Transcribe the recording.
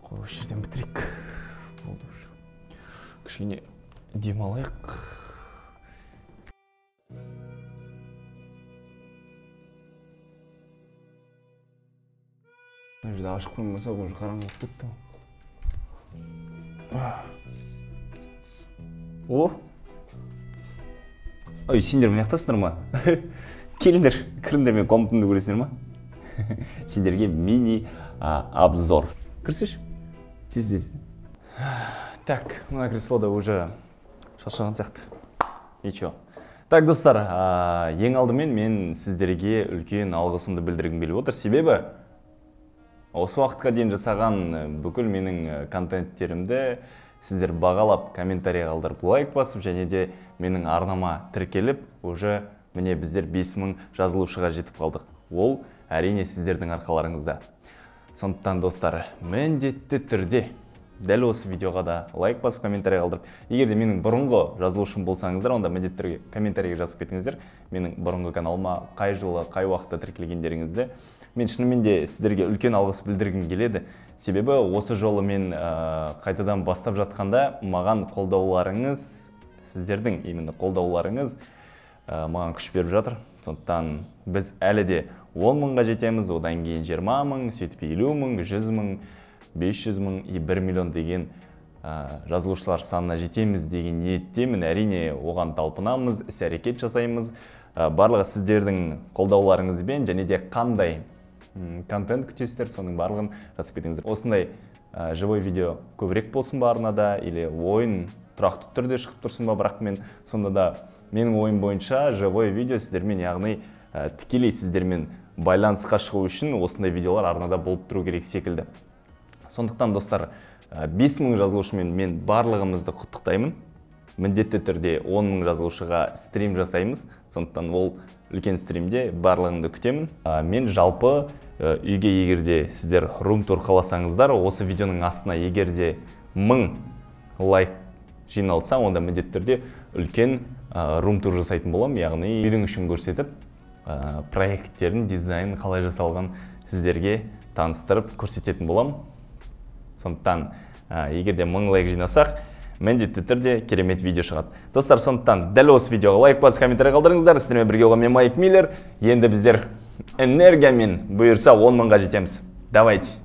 Қой, осы жерден бітірейік. Болды уже. Кішкене демалайық. Мына жерде ашық қоймаса, уже қараңғы болып кетті. О! Ой, сендер мына жақтасыңдар ма? Келіңдер, кіріңдер, мен комнатамды көресіңдер ма? Сендерге мини обзор. Кірсеші. Тез, тез. Так, мына креслода уже шаршаған сияқты. Ничего. Так, достар, ең алдымен мен сіздерге үлкен алғысымды білдіргім келіп отыр. Себебі осы уақытқа дейін жасаған бүкіл менің контенттерімді сіздер бағалап, комментарий қалдырып, лайк басып, және де менің арнама тіркеліп, уже міне біздер 5000 жазылушыға жетіп қалдық. Ол әрине сіздердің арқаларыңызда. Сондықтан, достар, міндетті түрде дәл осы видеоға да лайк басып, комментарий қалдырып, егер де менің бұрынғы жазылушым болсаңыздар, онда міндетті түрде комментарийге жазып кетіңіздер. Менің бұрынғы каналыма қай жылы, қай уақытта тіркелгендеріңізді. Мен шынымен де сіздерге үлкен алғыс білдіргім келеді. Себебі осы жолы мен қайтадан бастап жатқанда маған қолдауларыңыз, сіздердің именно қолдауларыңыз маған күш беріп жатыр. Сондықтан біз әлі де 10 мыңға жетеміз, одан кейін 20 мың, сөйтіп 50 мың, 100 мың, 500 мың и 1 миллион деген жазылушылар санына жетеміз деген ниеттемін. Әрине, оған талпынамыз, іс-әрекет жасаймыз. Барлығы сіздердің қолдауларыңызбен және де қандай контент күтесіздер, соның барлығын жазып кетіңіздер. Осындай живой видео көбірек болсын ба арнада, или ойын тұрақты түрде шығып тұрсын ба, бірақ мен сонда да менің ойым бойынша живой видео сіздермен, яғни тікелей сіздермен байланысқа шығу үшін осындай видеолар арнада болып тұру керек секілді. Сондықтан, достар, 5000 жазылушымен мен барлығымызды құттықтаймын. Міндетті түрде 10 мың жазылушыға стрим жасаймыз. Сондықтан ол үлкен стримде барлығыңды күтемін. Мен жалпы үйге егер де сіздер рум-тур қаласаңыздар, осы видеоның астына егер де 1000 лайк жиналса, онда міндетті түрде үлкен рум-тур жасайтын боламын. Яғни үйдің ішін көрсетіп, проекттерін, дизайнын қалай жасалған сіздерге таныстырып көрсететін боламын. Сондықтан егер де 1000 лайк жинасақ, міндетті түрде керемет видео шығады. Достар, сондықтан дәл осы видеоға лайк басып, комментарий қалдырыңыздар. Сіздермен бірге болған мен Майк Миллер. Енді біздер энергиямен бұйырса 10 мыңға жетеміз. Давайте.